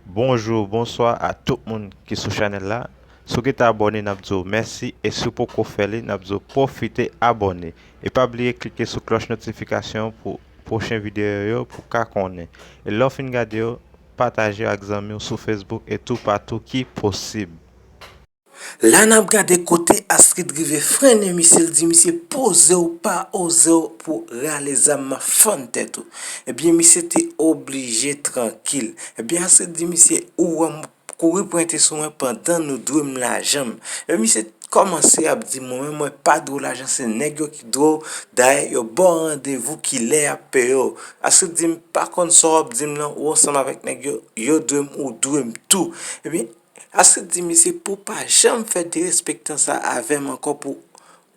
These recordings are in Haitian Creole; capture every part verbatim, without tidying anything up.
Bonjou, bonswa a tout moun ki sou chanèl la. Si w gentan abòne, n ap di w mèsi, e si w poko fè li, n ap di w pwofite abòne. E pa bliye klike sou klòch notifikasyon pou pwochen videyo yo pou w ka konnen. E lè w fin gade yo, pataje yo ak zanmi w sou Facebook e toupatou ki posib. La n ap gade kote Astrid rive frennen misye, l di misye, poze w, pa oze w pou rale zam m ap fann tèt ou. Ebyen, misye te oblije trankil. Ebyen, Astrid di misye, ou wè m kouri pwente sou mwen pandan nou dwe m lajan m. Ebyen, misye kòmanse ap di, mwen menm, mwen pa dwe w lajan, se nèg yo ki dwe w. Dayè, yo ba w randevou kilè y ap peye w. Astrid di, m pa konn sa w ap di m lan, ou ansanm avèk nèg yo, yo dwe m, ou dwe m tou. Ebyen, Astrid di misye, pou w pa janm fè derespektan sa avè m ankò, pou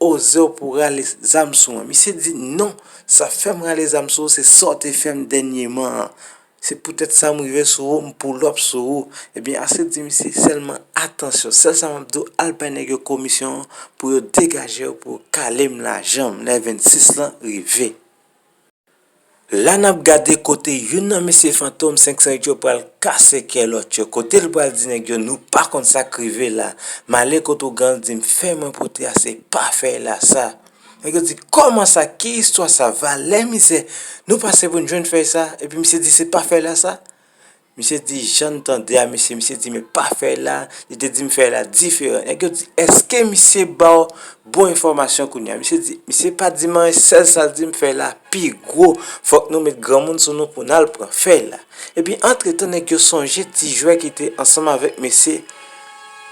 oze w pou rale zam sou mwen. Misye di, non, sa fè m rale zam sou ou, se sa w te fè m dènyeman an. Se poutèt sa m rive sou ou, m pull up sou ou. Ebyen, Astrid di misye, sèlman atansyon, sèl sa m ap di w, al bay nèg yo komisyon an pou yo degaje yo, pou yo kale m lajan m lè vennsis lan rive. La n ap gade kote youn nan mesye Fantom senk san uit yo pral kase kè lòt yo. Kote l pral di nèg yo, nou pa konn sa k rive la. M ale kote ougan, l di m, fèy mwen pote a, se pa fèy la sa. Nèg yo di, kòman sa? Ki istwa sa? Valè mizè. Nou pase pou n jwenn fèy sa? Epi misye di, se pa fèy la sa? Misye di, jan n tande a, mesye, misye di, men pa fèy la, li te di m fèy la diferan. Nèg yo di, èske misye ba w bon enfòmasyon kounye a? Misye di, misye pa di m anyen, sèl sa l di m fèy la pi gwo. Fòk nou met granmoun sou nou pou n al pran fèy la. Epi, antretan, nèg yo sonje ti jwè ki te ansanm avèk mesye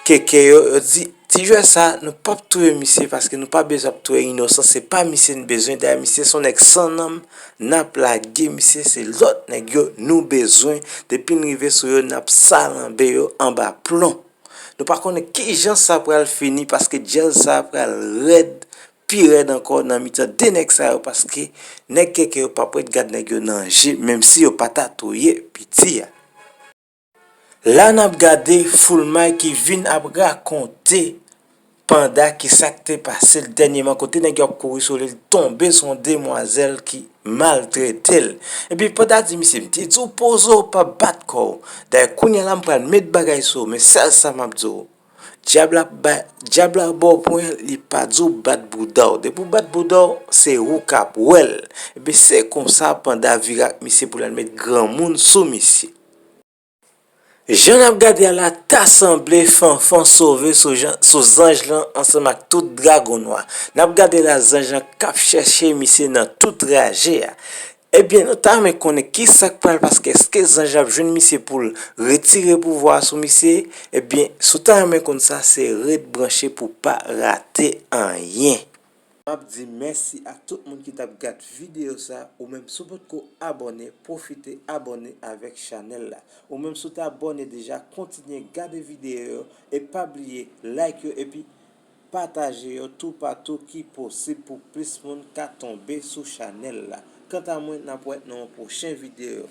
Keke yo, yo di, ti jwè sa, nou p ap touye misye paske nou pa bezwen ap touye inosan. Se pa misye n bezwen. Dayè, misye se yon nèg san nanm. N ap lage misye, se lòt nèg yo nou bezwen. Depi n rive sou yo, n ap salanbe yo anba plon. Nou pa konnen kijan sa pral fini, paske djèl sa pral rèd, pi rèd ankò nan mitan de nèg sa yo, paske nèg Keke yo p ap ret gad nèg yo nan je, menm si yo pa ta touye piti a. La n ap gade Foulmay ki vin ap rakonte Panda ki sa k te pase l dènyeman, kote nèg yo ap kouri sou li, l tonbe sou yon demwazèl ki maltrete l. Epi Panda di misye, m te di w poze w, pa bat kò w. Dayè, kounye a la m pral met bagay sou ou, men sèl sa m ap di w, dyab la ba, dyab la ba w pwen, li pa di w bat bouda w. Depi w bat bouda w, se ou k ap wè l. Epi se konsa Panda vire ak misye pou l al met granmoun sou misye. Jan n ap gade a la, ta sanble Fanfan sove sou jan, sou zanj lan ansanm ak tout dragon nwa. N ap gade la, zanj lan k ap chèche misye nan tout raje a. Ebyen, nou ta renmen konnen ki sa k pral pase, èske zanj la ap jwenn misye pou l retire pouvwa a sou misye? Ebyen, si w ta renmen konn sa, se ret branche pou w pa rate anyen. M ap di mèsi a tout moun ki t ap gad videyo sa. Ou menm, si w potko abòne, pwofite abòne avèk chanèl la. Ou menm, si w te abòne deja, kontinye gade videyo yo e pa bliye like yo epi pataje yo toupatou ki posib pou plis moun ka tonbe sou chanèl la. Kanta mwen, n ap wè nan yon pwochen videyo.